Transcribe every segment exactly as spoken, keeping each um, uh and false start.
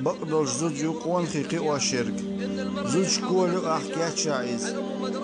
Бакъдолуш зуда ю къонахий кхиош ерг. Зудчун кола ю ахь кечъян иза.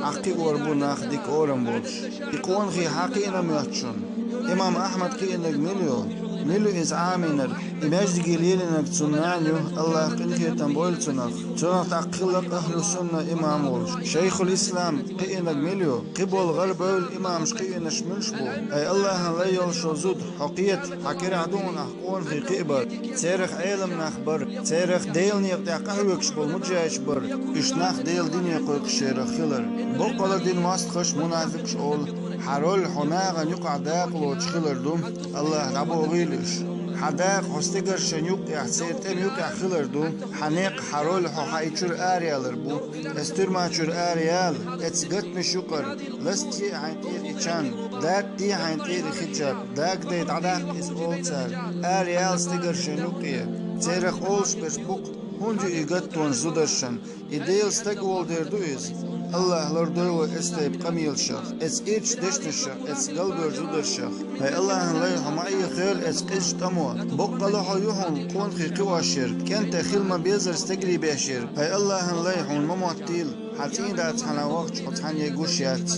Ахь кхиор бу нах дика орам болуш. И къонахий хьан кхиъна моьтту шуна? Имам Ахьмад кхиънарг мила ю? Мила ю иза Ӏамийнарг? И маьждиге лелийнарг цунна нана ю, АллахӀа къинхетам бойла цунах. Цунах тӀаккха хилла ахӀлу сунна имам волуш. Шайхул-Ислам кхиънарг мила ю? Кхиболу гӀарабевлла имамаш кхиънарш муьлш бу? Ай АллахӀан лай йолуш зуда, хьо кхета, хьан карахь ду хьуна ахь къонахий кхиабар. Церах Ӏелам нах бара, церах Делан некъа тӀехь къахьоьгуш болу муджахӀидаш бара, уьш нах Делан дине кхойкхуш ерах хилар. Боккъала дин мостагӀаш, мунафикъаш олу: хьан роль хьо нахана юкъахь дакъа лоцуш хилар ду, АллахӀа дӀабохийла уьш. Хьан дакъа хьо стегаршна юккъехь, церан тӀеман юккъехь хилар ду, хьан некъ, хьан роль хьо хьайн чуьра араялар бу. Эс туьрма чуьра араяла, эцца гатмаш юкъара, ластае хьайн тӀера и чан, датте хьайн тӀера и хиджаб, дагадай дӀадаккха иза олу цара, араяла стегаршна юккъе. Церах олуш берш бу-кх, хӀунда ю и гатдонаш зударшна? И Делан стаг волу дер ду иза. АллахӀа лардойла вай эцу тайпа къамелашах, эцу ирчу дешнашах, эцу галбевллачу зударшах. Хьай АллахӀан лай, хьо ма Ӏехийла эцу къизачу тӀамо. Боккъала хьо ю хьуна къонахий кхиош ерг, кӀентех хила ма-беззара стегарий беш ерг. Хьай АллахӀан лай, хьуна ма моттийла хьан цӀийнда цхьана вахча хьо цхьанне гуш яц.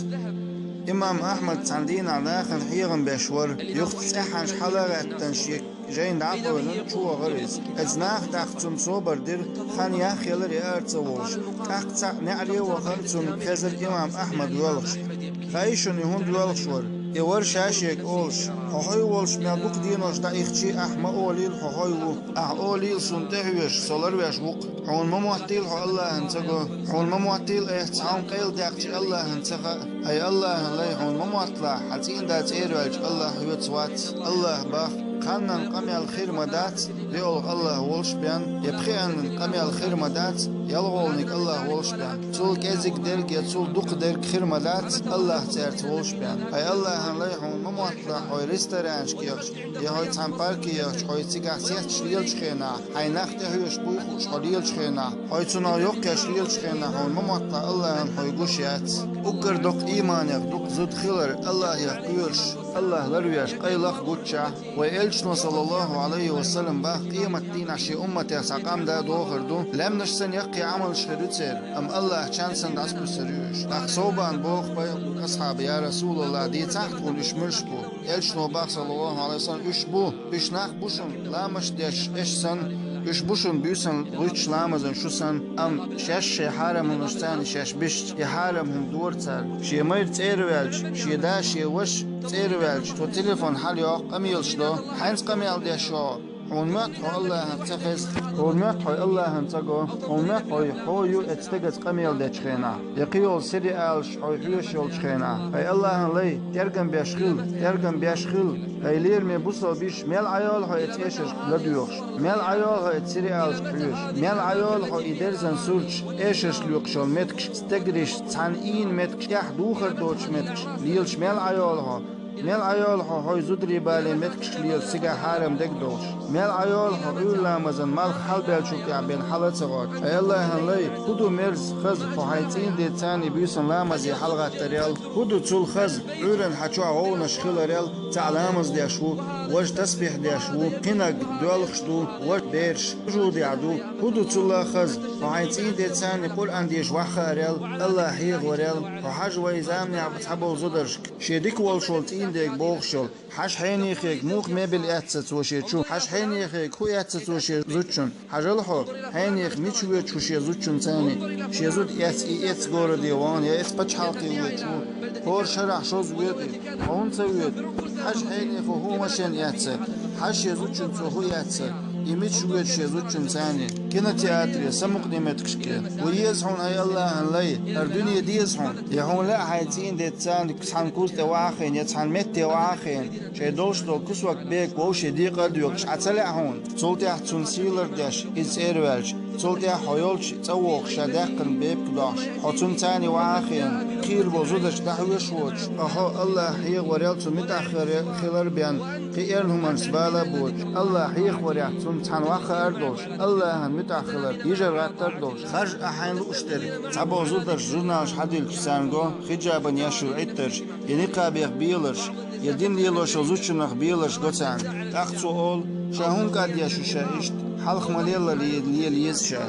Имам Ахьмад цхьана дийнахь нахана хьехам беш вара, юха цӀеххьана хьала а гӀаьттина шен жайна дӀа а къевлина, чу вахара иза. Эцу наха тӀаккха цунна собар дира, хан яхъялара и ара ца волуш. ТӀаккха цхьаъ неӀаре а вахана, цунна хезара имам Ахьмад воьлхуш. Хаий шуна и хӀунда воьлхуш вара? И вара ша шега олуш: хьо хьой волуш мел дукха денош дӀаихчий, ахь ма олийла хьо хьой ву. Ахь олийла суна тӀехьоьжуш, со ларвеш ву-кх. Хьуна ма моттийла хьо АллахӀан ца го. Хьуна ма моттийла айхьа цхьа хӀума къайладаьккхича АллахӀана ца хаьа. Хьай АллахӀан лай, хьуна ма мотталахь, хьан цӀийнда цӀера ваьлча АллахӀ хьоьца вац. АллахӀ боху: кханнан къамел хир ма дац, виолгӀа АллахӀ волуш бен, я пхианнан къамел хир ма дац, ялхолгӀаниг АллахӀ волуш бен. Цул кӀезиг дерг я цул дукха дерг хир ма дац, АллахӀ цаьрца волуш бен. Хьай АллахӀан лай, хьуна ма мотталахь, хьо ресторанашка яхча, я хьо цхьана парке яхча, хьо цигахь сетташ лелачу хенахь, хьайн нах тӀехьоьжуш буй хууш хьо лелачу хенахь, хьо цунах йоккхеш лелачу хенахь, хьуна ма мотталахь, АллахӀана хьо гуш яц. Уггар доккха ийманех ду-кх зуда хилар АллахӀах кхоьруш, АллахӀ ларвеш, къайлаха гуччахь. Вай элчано, саллаллахӀу Ӏалайхи ва саллам, боху къематдийнахь шен умматех цхьа къам дан дохур ду, лаьмнаш санна яккхий Ӏамалш хир ю церан, амма АллахӀан чан санна дӀасакхуьссур ю уьш. ТӀаккха совбан боху пайхамаран асхьаба: «Я Расулаллах, дийцахьа тхуна уьш муьлш бу?» Элчано боху, саллаллахӀу Ӏалайхи ва саллам: «Уьш бу, уьш нах бу шуна ламазаш деш эш санна, уьш бу шуна буьйсанна гӀуьттуш ламазан шу санна, амма шаьш шайн хьарам хӀуманаш царна шаьш бисча, и хьарам хӀума дора цара. Шен майра цӀера ваьлча, шен да, шен ваша цӀера ваьлча, цо телефон хьалайоккху, къамелаш до. Хьаьнца къамел деш ю хьо? Хьуна моьтту хьо АллахӀана ца хеза? Хьуна моьтту хьо АллахӀана ца го? Хьуна моьтту хьо, хьо ю эцу стегаца къамел дечу хенахь, я кхийолу сериалаш хьо хьоьжуш йолчу хенахь? Хьай АллахӀан лай, тергам беш хила, тергам беш хила. Хьай лераме бусалба йиша, мел Ӏайолу хьо эцу эшаршка ладоьгӀуш? Мел Ӏайолу хьо эцу сериалашка хьоьжуш? Мел Ӏайолу хьо и дерзан сурташ, эшарш лоькхуш йолу меттигаш, стегарш, цхьана ийна меттигаш, тӀехь духар доцуш меттигаш лелаш мел Ӏайолу хьо? Мел Ӏайолу хьо хьой зударий балийна меттигаш лелаш, цигахь хьарам дерг долуш? Мел Ӏайолу хьо Ӏуьйра ламазан малх хьалабаьллачул тӀаьхьа бен хьала а ца гӀоттуш? Хьай АллахӀан лай, хӀун ду мерза, хаза хьо хьайн цӀийнан деца царний буьйсанна ламазе хьалагӀаттарал? ХӀун ду цул хаза Ӏуьйранна хьан чохь гӀовгӀанаш хиларал, цхьаъ ламаз деш ву, важа тасбихь деш ву, кхинаг доьлхуш ду, важа бераш сужудехь ду? ХӀун ду цул а хаза хьо хьайн цӀийнан деца царний Къуръан деша ваххаарал, АллахӀ хьехаварал? Хьо хьажа вай заманахь цхьаболу зударшка, шен дика волуш волу цӀийнан дега бохуш йолу: «Хьажа хьенехега, муха мебель эцна цо шен чу? Хьажа хьенехега, хӀун эцна цо шен зудчунна? Хьажал хьо, хьенеха мича воьду хӀу шен зудчунна царний? Шен зуда эцна и эцу городе вахана, я эцу пачхьалкхе воьду хӀу? ХӀора шарахь шозза воьду и. Хьо хӀунда ца воьду? Хьажа хьенеха хӀун машен эцна? Хьажа шен зудчунна цо хӀун эцна? И мича воьду шен зудчунна царний? Кинотеатре, самукъане меттигашке. Ву еза хьуна, хьай АллахӀан лай, хӀара дуьне деза хьуна. Я хьуна лаьа хьайн цӀийнан деца царна цхьана куз тӀе ваха а хиъна, я цхьана метте ваха а хиъна, шайн долуш долу кусок бекан вовшийн декъа а доькъуш, Ӏа ца лаьа хьуна? Цул тӀаьхьа цунна сий лардеш, иза цӀера ваьлча, цул тӀаьхьа хьо йолчу цӀа вогӀуш, ша даьккхина бепиг дохьуш, хьо цунна царний ваха а хиъна, кхийр болу зударшка дӀахьоьжуш воцуш, ткъа хьо АллахӀ хьехаварал, цунна муьтӀахь хилар, хилар бен, кхин эрна хӀуманаш бала а боцуш, АллахӀ хьехаварехь цунна цхьаьна ваха хаар а долуш, АллахӀана муьтӀахь хилар йижар гӀаттар а долуш, харжа ахь хьайна лууш дерг. Цхьаболу зударша журналаш хьадиллича, царна го хиджабана еш йолу Ӏиттарш, я никъабех беларш, я дин лелош йолу зудчунах беларш го царна. ТӀаккха цо олу: Ша хӀунда кӀад еш ю ша иштта? Хьалха ма лелале лела еза ша.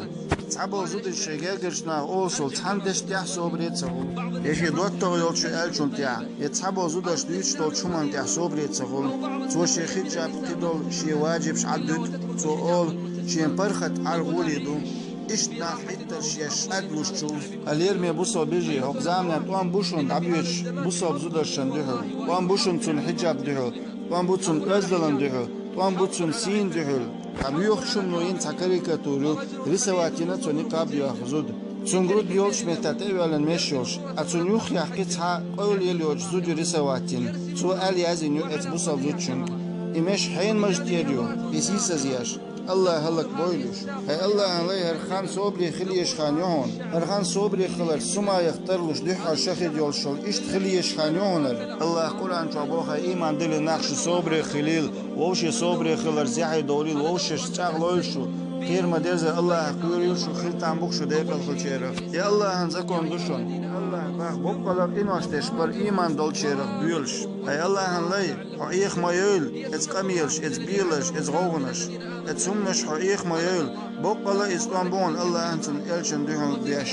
Цхьаболу зударша шайн гергарчу наха олуш долу цхьана дешна тӀехь собаре а ца хуьлу. Я шен доттагӀа йолчу аьллачунна тӀехь, я цхьаболу зударша дуьйцуш долчу хӀуманна тӀехь собаре а ца хуьлу. Цо шен хиджаб, кхидолу шен ваджибаш Ӏад дуьту, цо олу, шен паргӀат Ӏар гӀоле ду. Иштта нах хӀиттарш еш, кӀадлуш чу. Ткъа лераме бусалба вежарий, хӀокху заманахь тӀом бу шуна дӀабоьдуш бусалба зударшна дуьхьал, тӀом бу шуна цуьнан хиджаб дуьхьал, тӀом бу цуьнан оьздангаллин дуьхьал, тӀом бу цуьнан сийна дуьхьал. Ткъа боьхачунна йина цхьа карикатура ю, рисовать йина цо никъаб йоху зуда. Цуьнан грудь йолчу меттехь тӀе а воьллина меш йолуш, а цуьнан юххехь кхин цхьа къойлла елла йоцуш зуда ю рисовать йина. Цо аьлла яздина ю эцу бусалба зудчуьнга: «И меш хьенан мажа тӀера ю, и сийсаз еш». Аллах хӀаллакбойла уьш. ХӀай Аллахьан лай, хӀара хан собаре хила езаш хан ю хьуна. ХӀара хан собаре хиларца сумаях тарлуш дуьххьара шахид йолуш йолу иштта хила езаш хан ю хьуна хӀара. Аллаха Къуръан чохь боху: «Хьай ийман диллина нах, шу собаре хилийла, вовше собаре хиларца яхье довлийла, вовшашца чӀагӀлойла шу. Кхера ма-деззара Аллахах кхоьрийла шу, хир там бу-кх шу декъал хилчарах». И Аллахьан закон ду шуна. Аллаха боху: «Баккъала къинош деш бара ийман долчарах боьлуш». ХӀай Аллахьан лай, хьо Ӏеха ма йойла эцу къамелаш, эцу беларш, эцу гӀовгӀанаш. Эцу хӀуманаш хьо Ӏеха ма йойла. Баккъала иза тӀом бу хьуна Аллахьан, цуьнан элчанан дуьхьал беш.